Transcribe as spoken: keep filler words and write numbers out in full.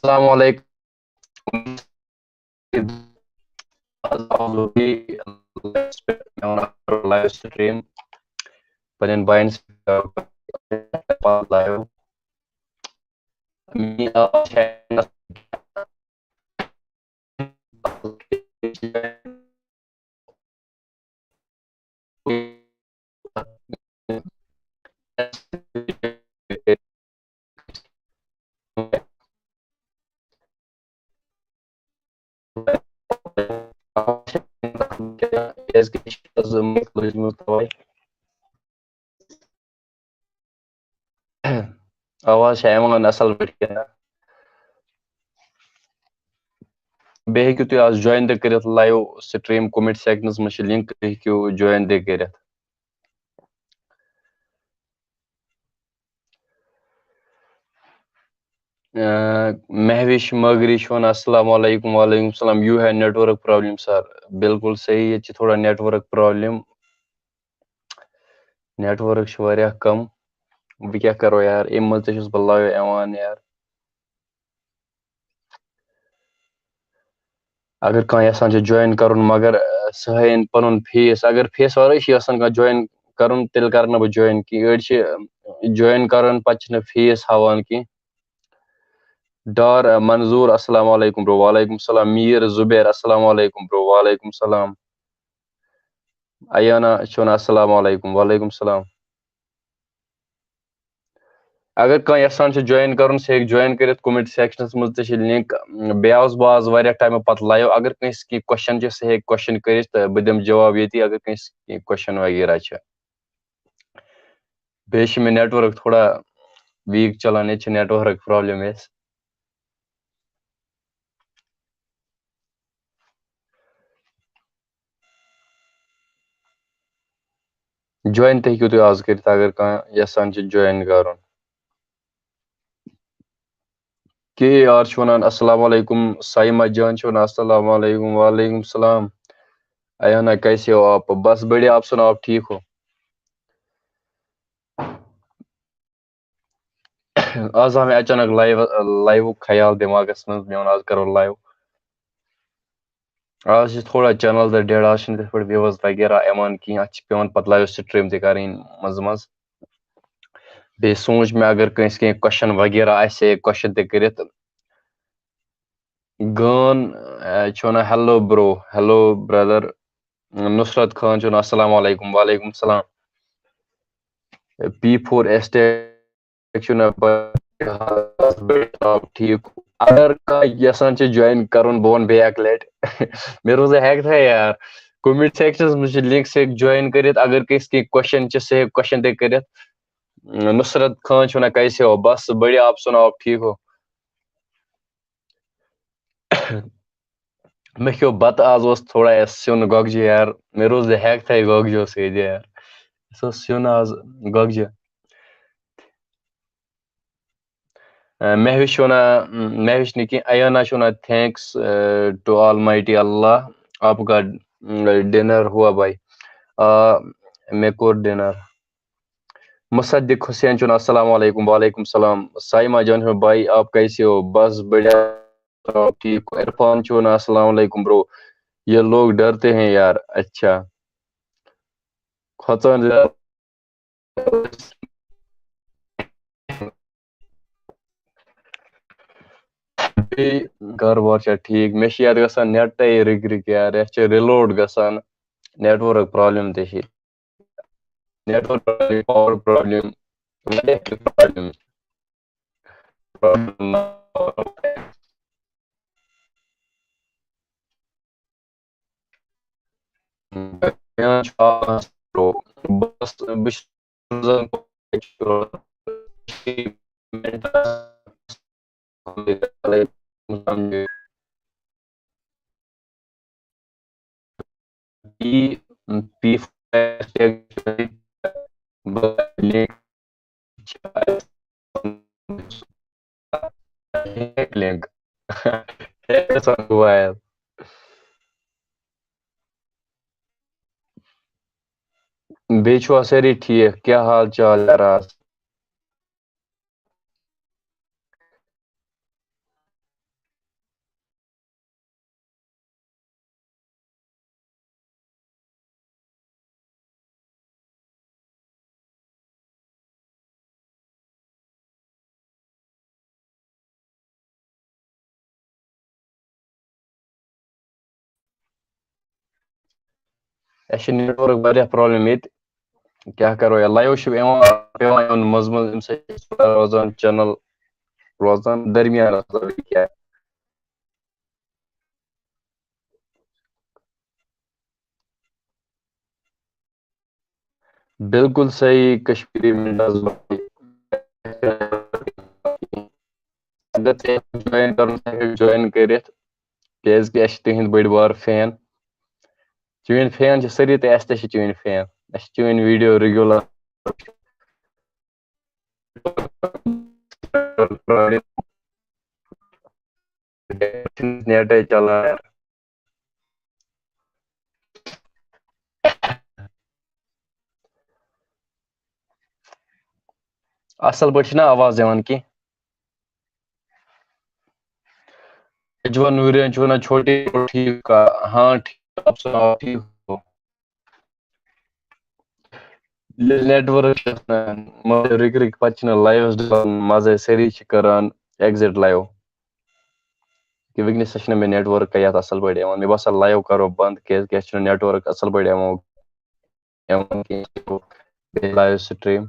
السلام علیکم۔ آز آوُس بہٕ live stream۔ پننٮ۪ن بایَن سۭتۍ live۔ میٲنۍ آواز چھےٚ آواز چھےٚ یِوان اَصٕل پٲٹھۍ کِنہٕ نہ؟ بیٚیہِ ہیٚکِو تُہۍ آز join تہِ کٔرِتھ live stream، comment sectionس منٛز چھِ link، تُہۍ ہیٚکِو join تہِ کٔرِتھ۔ اۭں، مہوِش مٲگری چھُ وَنان، السلام علیکم۔ وعلیکم السلام۔ You have network problem sir۔ بِلکُل صحیح، ییٚتہِ چھِ تھوڑا network problem۔ Network چھُ واریاہ کم۔ بہٕ کیٛاہ کرو یار، اَمہِ منٛز تہِ چھُس بہٕ live یِوان یار۔ اگر کانٛہہ یژھان چھُ join کرُن، مگر، اہ، سُہ ہٲیِن پنُن face۔ اگر face ورٲے چھُ یژھان کانٛہہ join کرُن، تیٚلہِ کرٕ نہٕ بہٕ join کینٛہہ۔ أڑۍ چھِ، اہ، join کران، پتہٕ چھِنہٕ face ہاوان کینٛہہ۔ ڈار، اہ، منظور، السلام علیکم bro۔ وعلیکم السلام۔ میٖر زُبیر، السلام علیکم bro۔ وعلیکم السلام۔ ایانا چھُ وَنان، السلام علیکم۔ وعلیکم السلام۔ اگر کانٛہہ یژھان چھُ join کرُن، سُہ ہیٚکہِ join کٔرِتھ۔ Comment sectionس منٛز تہِ چھِ link۔ بیٚیہِ آوُس بہٕ آز واریاہ ٹایمہٕ پتہٕ live۔ اگر کٲنٛسہِ کینٛہہ question چھِ، سُہ ہیٚکہِ question کٔرِتھ، تہٕ بہٕ دِمہٕ جواب ییٚتی، اگر کٲنٛسہِ کینٛہہ question وغیرہ چھِ۔ بیٚیہِ چھِ مےٚ network تھوڑا weak چلان، ییٚتہِ چھِ network problem اَسہِ۔ Join تہِ ہیٚکِو تُہۍ آز کٔرِتھ، اگر کانٛہہ یژھان چھُ join کرُن۔ کے آر چھُ وَنان، السلام علیکم۔ سایمہ جان چھُ وَنان، السلام علیکم۔ وعلیکم السلام۔ ایانا، کیسے ہو آپ؟ بس بڑھیا، آپ سناؤ، آپ ٹھیک ہو؟ آز آو مےٚ اچانک live، liveُک خیال دٮ۪ماغس منٛز، مےٚ ووٚن، آز کرو live۔ آز چھِ تھوڑا channel تہِ dead، آز چھِنہٕ تِتھ پٲٹھۍ views وغیرہ یِوان کینٛہہ، اَتھ چھِ پٮ۪وان پَتہٕ live stream تہِ کَرٕنۍ منٛزٕ منٛزٕ۔ بیٚیہِ سوٗنٛچ مےٚ، اگر کٲنٛسہِ کینٛہہ question وغیرہ آسہِ ہے، question تہِ کٔرِتھ۔ گٲن، اَ، چھُ وَنان، hello bro، hello brother۔ Nusrat Khan چھُ وَنان، السلام علیکم۔ وعلیکم السلام۔ P four Estate چھُ وَنان، ٹھیٖک۔ اگر کانٛہہ یژھان چھُ join کرُن، بہٕ وَنہٕ بیٚیہِ اَکہِ لَٹہِ، مےٚ روٗز نہٕ ہٮ۪کتھٕے یار۔ Comment sectionس منٛز چھِ link، سُہ ہیٚکہِ join کٔرِتھ۔ اگر کٲنٛسہِ کینٛہہ question چھِ، سُہ ہیٚکہِ question تہِ کٔرِتھ۔ نُصرت خان چھُ وَنان، کیسے ہو؟ بس بڑھیا، آپ سناؤ، آپ ٹھیٖک ہو؟ مےٚ کھیوٚو بَتہٕ آز، اوس تھوڑا یہِ سیُن گۄگجہِ یار، مےٚ روٗز نہٕ ہٮ۪کتھٕے گۄگجو سۭتۍ یار۔ اَسہِ اوس سیُن آز گۄگجہِ۔ اَ، مہوِش چھُ وَنان، مہوِش نہٕ کینٛہہ، ایانا چھُ وَنان، thanks, a, to Almighty Allah، آپ کا, اَ, dinner ہوا بھائی؟ آ، مےٚ کوٚر dinner۔ مصدق حسین چھُ وَنان، السلام علیکم۔ وعلیکم السلام۔ سائمہ جان چھُ وَنان، بھائی آپ کیسے ہو؟ بس بڑھیا، آپ ٹھیک ہو؟ عرفان چھُ وَنان، السلام علیکم bro، یہ لوگ ڈرتے ہیں یار۔ اچھا، کھۄژان زیادٕ۔ بیٚیہِ گرٕ بار چھا ٹھیٖک؟ مےٚ چھِ یَتھ گژھان netٕے رِکۍ رِکۍ یار، یَتھ چھِ reload گژھان، network problem تہِ چھِ، network problem، power problem، واریاہ کینٛہہ problem۔ بس، بہٕ چھُس روزان پی، پی link۔ بیٚیہِ چھِوا سٲری ٹھیٖک؟ کیٛاہ حال چال یار آز؟ اَسہِ چھِ نیٹورک واریاہ پرابلم ییٚتہِ۔ کیٛاہ کرو؟ یا لایو چھُ یِوان، پٮ۪وان یُن منٛزٕ منٛزٕ، اَمہِ سۭتۍ چھِ روزان چینل روزان درمیانس منٛز۔ کیٛاہ؟ بالکل صحیح، کشمیری منٹس۔ اگر تۄہہِ join کرُن، تُہۍ ہیٚکِو join کٔرِتھ، کیازِ کہِ اَسہِ چھِ تُہنٛدۍ بٔڑۍ بار فین۔ چٲنۍ فین چھِ سٲری، تہٕ اَسہِ تہِ چھِ چٲنۍ فین۔ اَسہِ چھِ چٲنۍ ویڈیو ریگولر۔ نیٹے چلان۔ اصل پٲٹھۍ چھِنہ آواز یِوان کینٛہہ؟ اجوا نوریان چھُ ونان، چھوٹی ٹھیک کا؟ ہاں ٹھیک، آپ سناؤ، ٹھیک ہو؟ ییٚلہِ نیٹورک چھُ آسان، مگر رٕکۍ رٕکۍ پتہٕ چھِنہٕ لایوَس دِوان مَزَے، سٲری چھِ کران exit لایو۔ کہِ وٕنکیٚنَس چھِنہٕ مےٚ نیٹورک یَتھ اَصٕل پٲٹھۍ یِوان۔ مےٚ باسان لایو کرو بنٛد، کیازِ کہِ اَسہِ چھُنہٕ نیٹورک اَصٕل پٲٹھۍ یِوان، یِوان کینٛہہ۔ بیٚیہِ لایو سٹریٖم۔